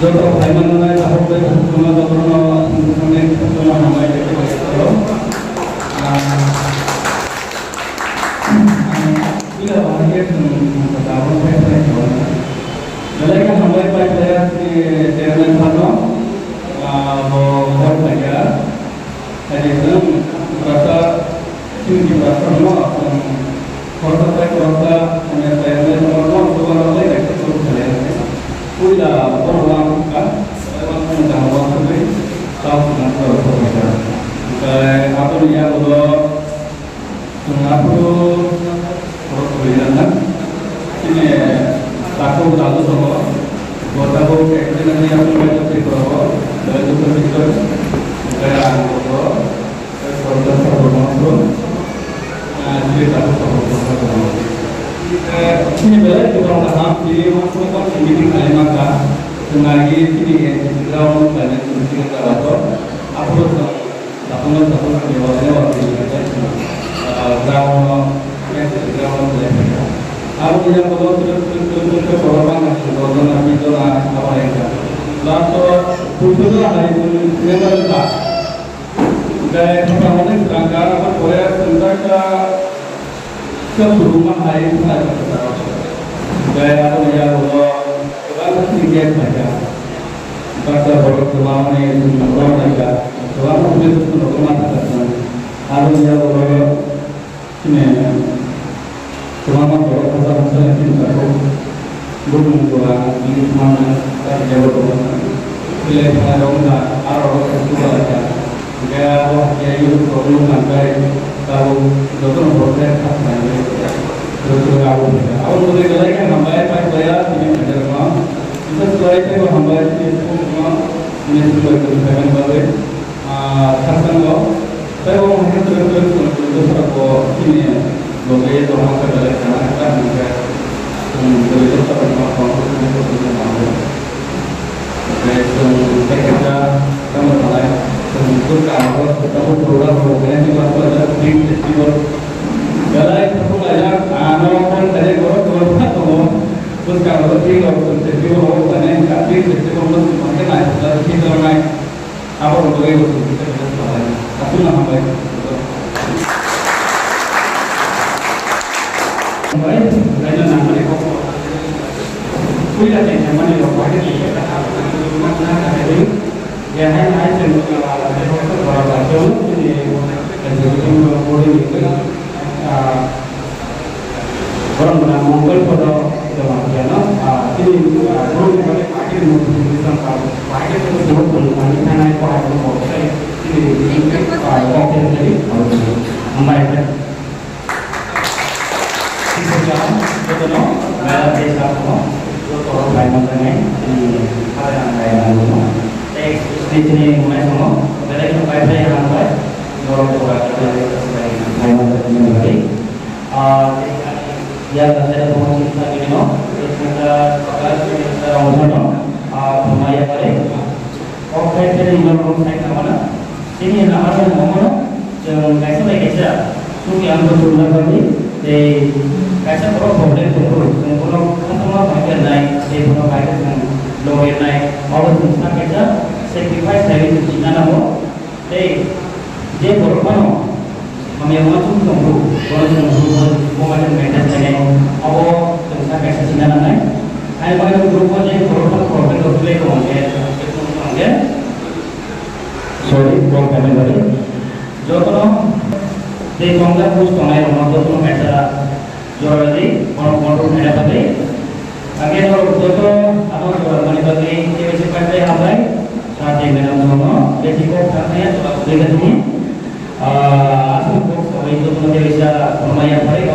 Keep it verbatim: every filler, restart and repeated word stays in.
Joto phaimani nai takhuk bai takhuk tongma jotono ang bwskango hambai khe bai tongwi. Ah, ang puila bahai khe chwng tabuk phai phai tongkha. Belai khe hambai pai phai chini chairman phano, ah, bo hor phaikha. Hai chwng rasa chini rasa no ang khoroksa pai khoroksa hanya saya saya nomor no suka no lai kaisa suruh saya. Puila borok lam ka, borok lam ka, borok lam ka, borok lam ka. Kai apa ni ya, borok lam ka, borok lam ka. Sini takhuk lalu sama. Buat takhuk ekdin ni aku baca sih, borok lam ka, borok lam ka. Kai ang borok Chini belai kwbang kaham, chini uansukmung meeting khlaima kha, chwng nai chini N C C ground khlainai chwng chini jaga o, aphuru chwng satung satung ni wahai wahai ni khe chwng, ah, ground o, N C C ground o khlai phaikha. Aboni yagulo twrwk twrwk twrwk twrwk khe borok bangma chwng dol jona, bish jona abo hai wngkha. Last o Purthuno hai chwng member wngkha. Hingke khopang hwnwi swrang kha, aboni pore chwng kaisa khe phuru ma hai wngkha. Hingke aboni yagulo kwbangma chini guest phaikha. Baksa borok kwbangmani chwng rw phaikha. Kwbangma police rok ma thangkha chwng. Aboni yagulo Chini kwbangma borok kwchak bwsai chini takhuk bumung jora bini thumani kari jabo tongo. Belai thangnairok wngkha, aro rok se chuba laikha. Hingke abo hakhe youth rok wngkha, hingke tabuk jotono borok khe kha khlainai. Joto abo phaikha. Aboni bagwi belai khe hambai, pai phlaiya chini phainairokno. Bwswk khlai teibo hambai chini sukhukrokno, chini sukhukrokno phaimani bagwi. Ah, khakchangno, tei bo hwnwi twrwk twrwk chwng bwsarokbo chini logi tongma khe belai khana khe hwnwi khe chwng bwrwi bwsarokno tongthoknai tongthoknai nango. Tei chwng tei kaisa tamo sanai, chwng bwkha abo tabuk program rok khe tei bwsarok big festival belai thangkuk laijak, ano phone khaijak borok borok kha tongo. Bwkha rok tei rok chwng festival rok khlainai wngkha, big festival no chwng tongkhe naithokjak khe tongnai. Abo rok bagwi bo chwng kisa kisa swlamai. Aswkno hambai. Hambai, raina nangmani kok. Puila tei nangmani rok bai tei kisa kisa hambai. Yang hai hai chwng, ah, borok bai chwng, chini, chini, chini, ah, Borok gwnang Mongol Photo Jamatia no, ah, chini, ah, borok ni bagwi party ni motivation ka bahai khe borok ni thani thanai ko hai borok sai chini, ah, kok tei tei hambai khe. Jotono mela tei sakno joto rok bai manjaknai chini hambai hambai nango. Tei chini chini mwnai samo belai no pai phai hambai borok pura bai manjaknai bagwi. Ah, ya, saya mau cerita gini, no. Cerita, apa, cerita orang sana, ah, pemaya kali. Oh, saya kira ini orang saya ke mana? Sini nama saya mau mana? Yang kaisa bai kaisa, suki ang ko chula kami, de kaisa borok problem tongkru, tongkru, khatungma bai khe nai, de borok bai khe thang, logir nai, abo thung sa kaisa, sacrifice sai thung china namo, Tei je borok phano hamya wngma chwng tong phuru, bono chwng phuru bo, bo ma chwng maintain khlainai, abo chwng sa kaisa sina nangnai. Hai bai group o je corruption problem rok tei tong khe, tong khe, sorry, wrong payment bari. Jotono tei tong khe buj tongnai rokno jotono kaisa jora di, kono control khaina bagwi. Age norok joto abo jora mani bagwi K B C pai pai hambai, sa tei madam rokno besi kok thang thaya jora bagwi kha tini. Ah, aswk kok sabai jotono tei kaisa khorokma yapharwi